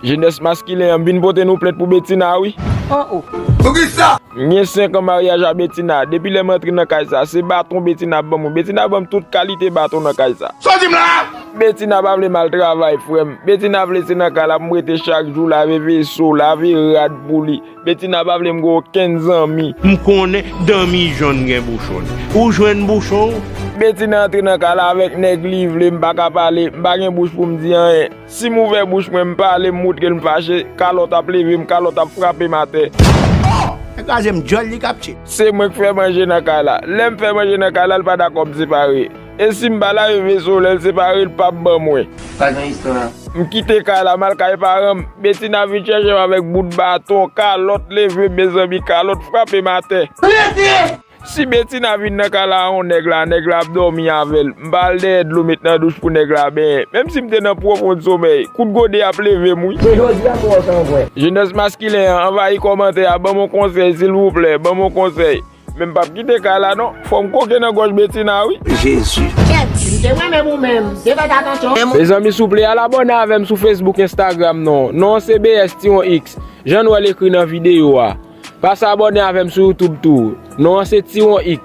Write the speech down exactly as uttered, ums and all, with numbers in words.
Jenès maskilen an, m vin pote nou plent pou Betina, wi. Oh, oh. Poukisa? M gen senk an maryaj a Betina. Depi lè m antre nan kay sa, se baton Betina ap ban mwen. Betina ban m tout kalite baton nan kay sa. Sa w di m la? Betina pa vle m al travay, frè m. Betina vle se nan kay la pou m rete chak jou, lave veso, lave rad pou li. Betina pa vle m gen okenn zanmi. M konnen danmi jòn gen bouchon. Ou jwenn bouchon w? Betina antre nan kay la avèk nèg li vle, m pa ka pale, m pa gen bouch pou m di anyen. Si m ouvè bouch mwen, m pale, m moutre l m fache, kalòt ap leve m, kalòt ap frape m atè. Nèg kraze m djòl li kapche. Se mwen k fè manje nan kay la. Lè m fè manje nan kay la, l pa dakò m separe. E si m pa lave veso lè l separe, l p ap ban mwen. Pa gen istwa. M kite kay la, m al kay paran m. Betina vin chèche m avèk bout baton, kalòt leve m, mezanmi, kalòt frape m atè. Si Betina vin nan kay la a yon nèg la, nèg la ap dòmi avè l. M pa al dèyè dlo met nan douch pou nèg la benyen. Menm si m te nan pwofon somèy, kout gode ap leve m, wi. Se jodi a m wè w san vwè. Jenès maskilen an anvayi kòmantè a, ban m yon konsèy, silvouplè, ban m yon konsèy. Men m p ap kite kay la, non. Fò m koke nan gòj Betina, wi. Jezi. M te renmen ou menm. Te fè atansyon. Mezanmi, souple, al abòne avè m sou Facebook, Instagram, non. Non an se B S Tiwon X. Jan nou wè l ekri nan videyo a. Pase abòne avè m sou YouTube tou. Non an se Tiwon X.